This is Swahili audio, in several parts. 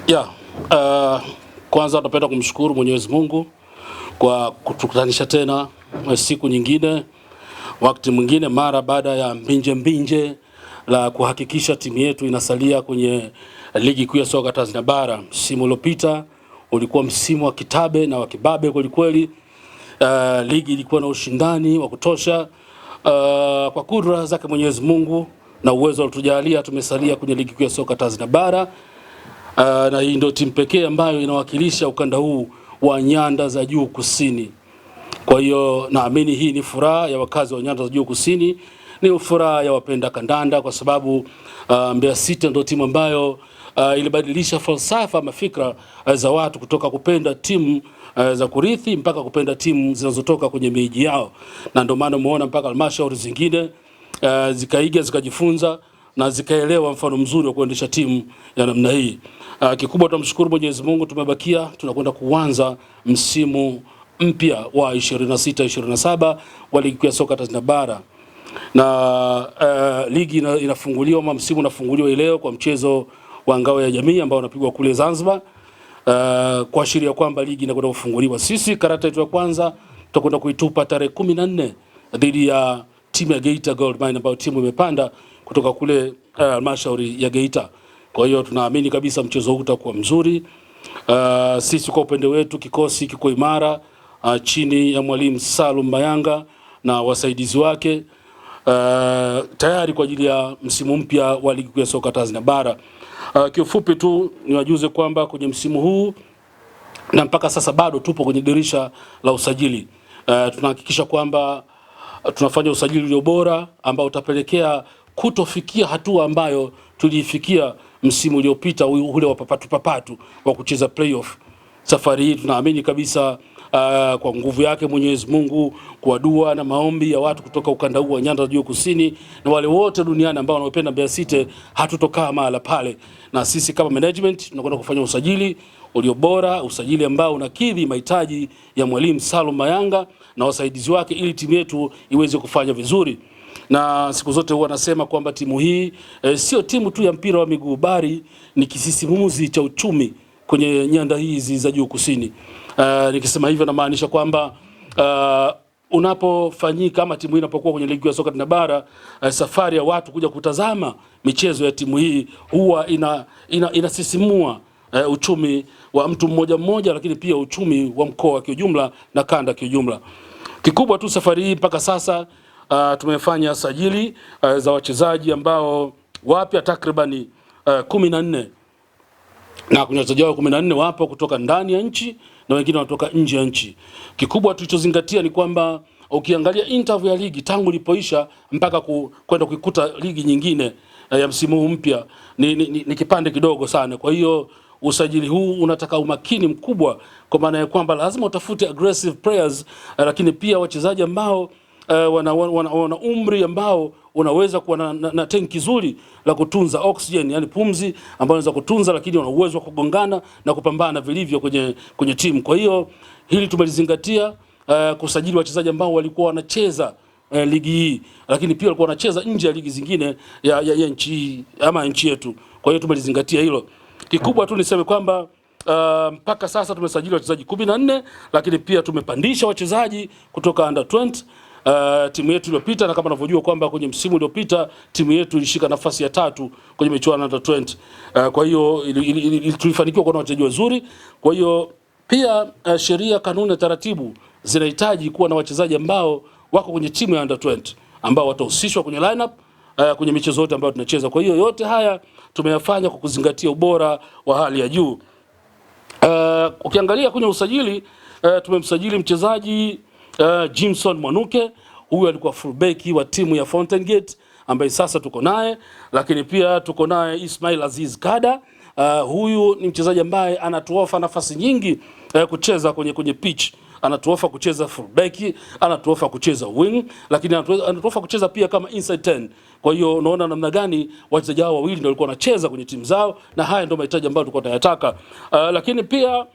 Yeah, kwanza tunapenda kumshukuru Mwenyezi Mungu kwa kutukutanisha tena siku nyingine, wakati mwingine, mara baada ya mbinje mbinje la kuhakikisha timu yetu inasalia kwenye Ligi Kuu ya Soka Tanzania Bara. Msimu uliopita ulikuwa msimu wa kitabe na wa kibabe kweli kweli. Ligi ilikuwa na ushindani wa kutosha. Kwa kudra zake Mwenyezi Mungu na uwezo aliotujalia tumesalia kwenye Ligi Kuu ya Soka Tanzania Bara. Na hii ndio timu pekee ambayo inawakilisha ukanda huu wa nyanda za juu kusini. Kwa hiyo naamini hii ni furaha ya wakazi wa nyanda za juu kusini, ni furaha ya wapenda kandanda kwa sababu Mbeya City ndio timu ambayo ilibadilisha falsafa ama fikra za watu kutoka kupenda timu za kurithi mpaka kupenda timu zinazotoka kwenye miji yao, na ndio maana umeona mpaka halmashauri zingine zikaiga, zikajifunza na zikaelewa mfano mzuri wa kuendesha timu ya namna hii. Kikubwa tunamshukuru Mwenyezi Mungu, tumebakia, tunakwenda kuanza msimu mpya wa 26 27 wa Ligi Kuu ya Soka Tanzania Bara na ligi inafunguliwa ama msimu unafunguliwa leo kwa mchezo wa Ngao ya Jamii ambao unapigwa kule Zanzibar, kuashiria kwamba ligi inakwenda kufunguliwa. Sisi karata yetu ya kwanza tutakwenda kuitupa tarehe 14 dhidi ya timu ya Geita Gold Mine ambayo timu imepanda kutoka kule halmashauri ya Geita. Kwa hiyo tunaamini kabisa mchezo huu utakuwa mzuri. Sisi kwa upande wetu kikosi kiko imara chini ya mwalimu Salum Mayanga na wasaidizi wake, tayari kwa ajili ya msimu mpya wa Ligi Kuu ya Soka Tanzania Bara. Kiufupi tu niwajuze kwamba kwenye msimu huu na mpaka sasa bado tupo kwenye dirisha la usajili. Tunahakikisha kwamba tunafanya usajili ulio bora ambao utapelekea kutofikia hatua ambayo tuliifikia msimu uliopita ule wa papatu papatu wa kucheza playoff. Safari hii tunaamini kabisa kwa nguvu yake Mwenyezi Mungu, kwa dua na maombi ya watu kutoka ukanda huu wa nyanda za juu kusini na wale wote duniani ambao wanaopenda Mbeya City, hatutokaa mahala pale, na sisi kama management tunakwenda kufanya usajili ulio bora, usajili ambao unakidhi mahitaji ya mwalimu Salum Mayanga na wasaidizi wake ili timu yetu iweze kufanya vizuri. Na siku zote huwa nasema kwamba timu hii sio timu tu ya mpira wa miguu, bali ni kisisimuzi cha uchumi kwenye nyanda hizi za juu kusini. Nikisema hivyo namaanisha kwamba unapofanyika ama timu hii inapokuwa kwenye Ligi ya Soka Tanzania Bara, safari ya watu kuja kutazama michezo ya timu hii huwa inasisimua uchumi wa mtu mmoja mmoja, lakini pia uchumi wa mkoa kiujumla na kanda kiujumla. Kikubwa tu safari hii mpaka sasa tumefanya sajili za wachezaji ambao wapya takribani 14, na kuna wachezaji wao 14 wapo kutoka ndani ya nchi na wengine wanatoka nje ya nchi. Kikubwa tulichozingatia ni kwamba ukiangalia interview ya ligi tangu ilipoisha mpaka kwenda kuikuta ligi nyingine ya msimu huu mpya ni kipande kidogo sana. Kwa hiyo usajili huu unataka umakini mkubwa, kwa maana ya kwamba lazima utafute aggressive players, lakini pia wachezaji ambao wana umri ambao unaweza kuwa na tenki zuri la kutunza oxygen, yani pumzi ambayo unaweza kutunza, lakini wana uwezo wa kugongana na kupambana vilivyo kwenye timu. Kwa hiyo hili tumelizingatia, kusajili wachezaji ambao walikuwa wanacheza ligi hii, lakini pia walikuwa wanacheza nje ya ligi zingine ya nchi hii ama nchi yetu. Kwa hiyo tumelizingatia hilo. Kikubwa tu niseme kwamba mpaka sasa tumesajili wachezaji 14, lakini pia tumepandisha wachezaji kutoka under 20 timu yetu iliyopita, na kama unavyojua kwamba kwenye msimu uliopita timu yetu ilishika nafasi ya tatu kwenye michuano under 20. Kwa hiyo tulifanikiwa kuwa na wachezaji wazuri. Kwa hiyo pia sheria, kanuni na taratibu zinahitaji kuwa na wachezaji ambao wako kwenye timu ya under 20 ambao watahusishwa kwenye lineup kwenye michezo yote ambayo tunacheza. Kwa hiyo yote haya tumeyafanya kwa kuzingatia ubora wa hali ya juu. Ukiangalia kwenye usajili, tumemsajili mchezaji Jimson Mwanuke, huyu alikuwa fullback wa timu ya Fountain Gate ambaye sasa tuko naye, lakini pia tuko naye Ismail Aziz Kada. Huyu ni mchezaji ambaye anatuofa nafasi nyingi kucheza kwenye pitch. Anatuofa kucheza fullback, anatuofa kucheza wing, lakini anatuofa kucheza pia kama inside 10. Kwa hiyo unaona namna gani wachezaji hao wawili ndio walikuwa wanacheza kwenye timu zao, na haya ndio mahitaji ambayo tulikuwa tunayataka. Lakini pia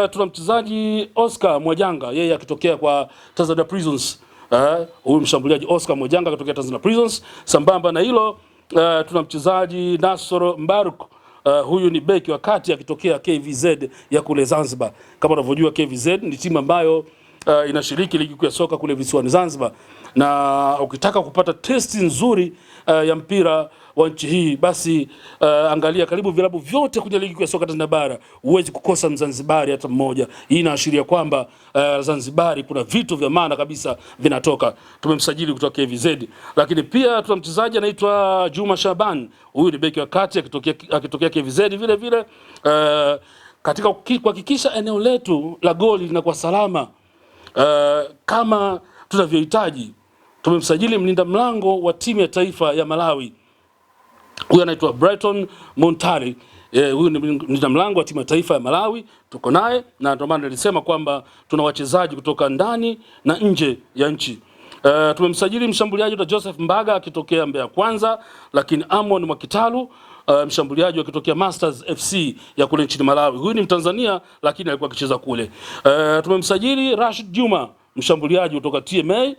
tuna mchezaji Oscar Mwajanga, yeye akitokea kwa Tanzania Prisons. Huyu mshambuliaji Oscar Mwajanga akitokea Tanzania Prisons. Sambamba na hilo, tuna mchezaji Nasoro Mbaruk. Huyu ni beki wa kati akitokea KVZ ya kule Zanzibar. Kama unavyojua KVZ ni timu ambayo inashiriki ligi kuu ya soka kule visiwani Zanzibar, na ukitaka kupata testi nzuri ya mpira wa nchi hii basi angalia karibu vilabu vyote kwenye ligi kuu ya soka Tanzania bara, huwezi kukosa Mzanzibari hata mmoja. Hii inaashiria kwamba Zanzibari kuna vitu vya maana kabisa vinatoka. Tumemsajili kutoka KVZ, lakini pia tuna mchezaji anaitwa Juma Shaban, huyu ni beki wa kati akitokea KVZ vile vile. Katika kuhakikisha eneo letu la goli linakuwa salama kama tunavyohitaji, tumemsajili mlinda mlango wa timu ya taifa ya Malawi. Huyu anaitwa Brighton Montari. Huyu ni mlinda mlango wa timu ya taifa ya Malawi, tuko naye na ndio maana nilisema kwamba tuna wachezaji kutoka ndani na nje ya nchi. Tumemsajili mshambuliaji wa Joseph Mbaga akitokea Mbeya Kwanza, lakini Amon Mwakitalu mshambuliaji akitokea Masters FC ya kule nchini Malawi. Huyu ni Mtanzania lakini alikuwa akicheza kule. Tumemsajili Rashid Juma mshambuliaji kutoka TMA,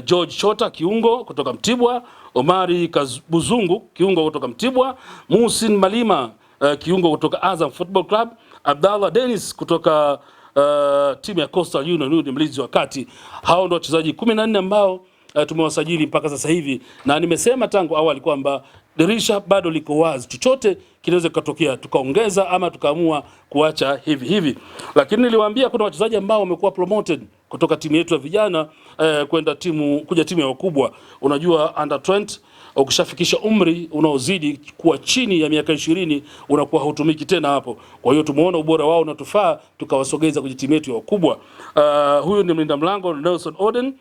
George Chota kiungo kutoka Mtibwa, Omari Buzungu kiungo kutoka Mtibwa, Muhsin Malima kiungo kutoka Azam Football Club, Abdallah Dennis kutoka timu ya Coastal Union, huyu ni mlinzi wa kati. Hao ndio wachezaji 14 ambao tumewasajili mpaka sasa hivi, na nimesema tangu awali kwamba dirisha bado liko wazi, chochote kinaweza kutokea, tukaongeza ama tukaamua kuacha hivi hivi. Lakini niliwaambia kuna wachezaji ambao wamekuwa promoted kutoka timu yetu ya vijana kwenda kuja timu ya wakubwa. Unajua under 20 ukishafikisha umri unaozidi kuwa chini ya miaka 20 unakuwa hautumiki tena hapo. Kwa hiyo tumeona ubora wao unatufaa, tukawasogeza kwenye timu yetu ya wakubwa. Huyu ni mlinda mlango Nelson Oden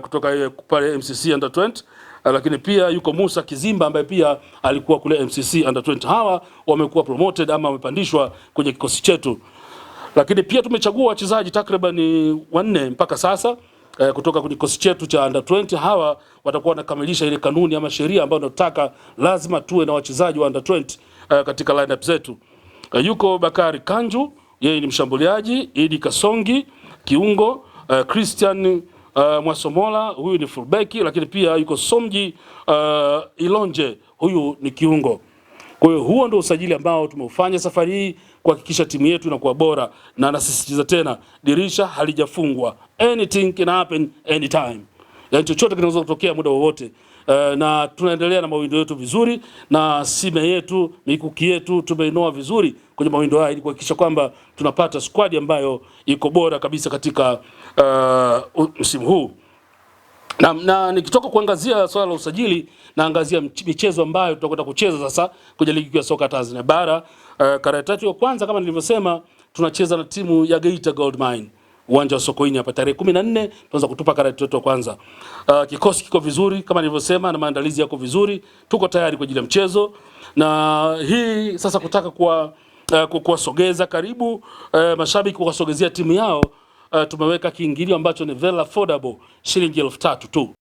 kutoka pale MCC under 20. Lakini pia yuko Musa Kizimba ambaye pia alikuwa kule MCC under 20. Hawa wamekuwa promoted ama wamepandishwa kwenye kikosi chetu. Lakini pia tumechagua wachezaji takriban 4 mpaka sasa kutoka kwenye kikosi chetu cha under 20. Hawa watakuwa wanakamilisha ile kanuni ama sheria ambayo tunataka lazima tuwe na wachezaji wa under 20 katika lineup zetu. Yuko Bakari Kanju, yeye ni mshambuliaji, Idi Kasongi kiungo, Christian Mwasomola huyu ni fullback, lakini pia yuko Somji Ilonje huyu ni kiungo. Kwa hiyo huo ndio usajili ambao tumeufanya safari hii kuhakikisha timu yetu inakuwa bora, na nasisitiza tena, dirisha halijafungwa. Anything can happen anytime. Yaani chochote kinaweza kutokea muda wowote. Na tunaendelea na mawindo yetu vizuri, na sime yetu, mikuki yetu tumeinoa vizuri kwenye mawindo haya ili kuhakikisha kwamba tunapata squad ambayo iko bora kabisa katika msimu huu. Na nikitoka kuangazia swala la usajili, naangazia michezo ambayo tutakwenda kucheza sasa kwenye ligi ya soka Tanzania bara. Tarehe 3 ya kwanza kama nilivyosema, tunacheza na timu ya Geita Gold Mine uwanja wa Sokoine hapa tarehe 14 tunaanza kutupa karate yetu ya kwanza. Kikosi kiko vizuri kama nilivyosema, na maandalizi yako vizuri, tuko tayari kwa ajili ya mchezo. Na hii sasa kutaka kuwasogeza karibu mashabiki, kuwasogezea timu yao, tumeweka kiingilio ambacho ni very affordable, shilingi 3000 tu.